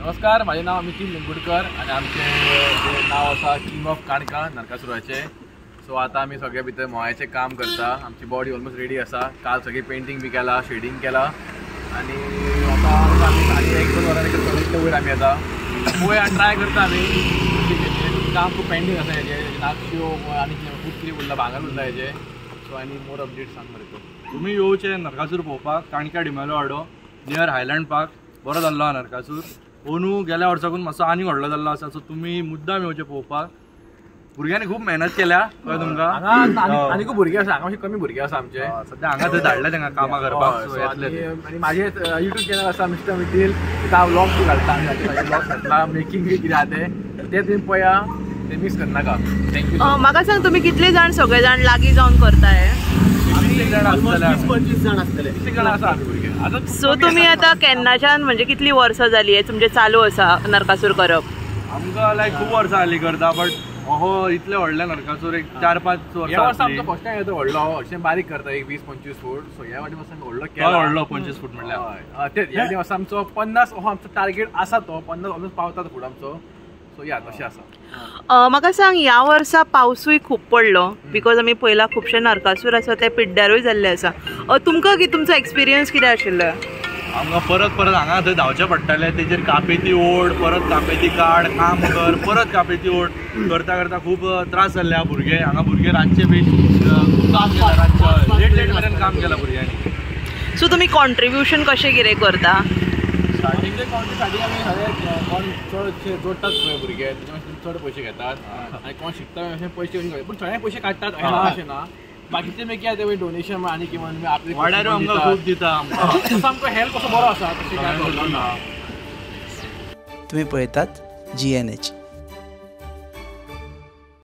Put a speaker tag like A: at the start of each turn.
A: नमस्कार, म्हाजें नांव मितीन लिंगुडकर आनी आमचें नांव आसा किंग ऑफ काणकां नरकासुराचें. सो आतां आमी सगळे भितर मोयाचें काम करता. आमची बॉडी ऑलमोस्ट रेडी आसा. काल सगळी पेंटींग बी केला, शेडींग केला आनी आतां आमी आनी 1-2 वरां इतले वयर आमी येता पळोवया, ट्राय करता आमी. काम खूब पेंडींग आसा हेजें, नाचयो आनी खूब कितें उरलां, भांगर उरलां हेजें. सो आनी मोर अपडेट सांग मरे तूं.
B: तुमी येवचे नरकासूर पळोवपाक काणक्या डिमेलो वाडो नियर हायलँड पार्क. बरो जाल्लो आहा नरकासूर. अंदू गेल्या वर्साकून मातसो आनी व्हडलो जाल्लो आसा. सो तुमी मुद्दाम येवचे पळोवपाक. भुरग्यांनी खूब मेहनत केल्या, कळ्ळें तुमकां.
A: आनी खूब भुरगे आसा हांगा, मातशे कमी भुरगे आसा आमचे
B: सद्या हांगा थंय धाडले तांकां कामां करपाक.
A: आनी म्हाजें युट्यूब चॅनल आसा मिस्टर मिथिल, तितून हांव व्लॉग बी घालता. आमी व्लॉग घातला मेकिंग बी कितें आहा तें तुमी पळया, तें मीस करनाका. Thank you.
C: म्हाका सांग, तुमी कितले जाण सगळे जाण लागीं जावन करता हे?
A: 20-25 जाण आसतले, 20 जाण आसा आमी भुरगे.
C: सो तुमी आतां केन्नाच्यान, म्हणजे कितली वर्सां जाली हे तुमचें चालू आसा नरकासूर करप?
B: आमकां लायक खूब वर्सां जाली करता, बट हो इतले व्हडले नरकासूर एक 4-5 वर्सां.
A: वर्सा आमचो फर्स्ट टायम येता व्हडलो, अशें बारीक करता एक 20-25 फूट. सो ह्या वाटे पासून व्हडलो केला,
B: व्हडलो 25 फूट म्हणल्यार
A: तेच. ह्या वाटे पासून आमचो 50 हो आमचो टार्गेट आसा, तो 50 ऑलमोस्ट पावता फूट आमचो. सो या तशें आसा.
C: म्हाका सांग, ह्या वर्सा पावसूय खूब पडलो, because आमी पयला खुबशे नरकासूर आसा ते पिड्ड्यारूय जाल्ले आसा. तुमकां तुमचो एक्सपिरियन्स कितें आशिल्लो?
B: आमकां परत परत हांगा थंय धांवचें पडटालें. तेजेर कापेती ओड, परत कापेती काड, काम कर, परत कापेती ओड करता करता खूब त्रास जाल्ले आहा भुरगे. हांगा भुरगे रातचे बी खूब काम केलां, रातचे लेट लेट मेरेन काम केलां भुरग्यांनी.
C: सो तुमी कॉन्ट्रिब्युशन कशें कितें करता?
A: स्टार्टिंगचे स्टार्टींग आमी सगळे कोण चड जोडटात पळय भुरगे, तेजे मातशे चड पयशे घेतात आनी कोण शिकता अशें पयशे घेवन, पूण सगळे पयशे काडटात अशें ना. बाकीचे मागीर कितें ते डोनेशन आनी कितें आपले
B: वाड्यार आमकां खूब दिता,
A: तसो आमकां हेल्प असो बरो आसा, तशें कांय प्रॉब्लम ना.
D: तुमी पळयतात GNH.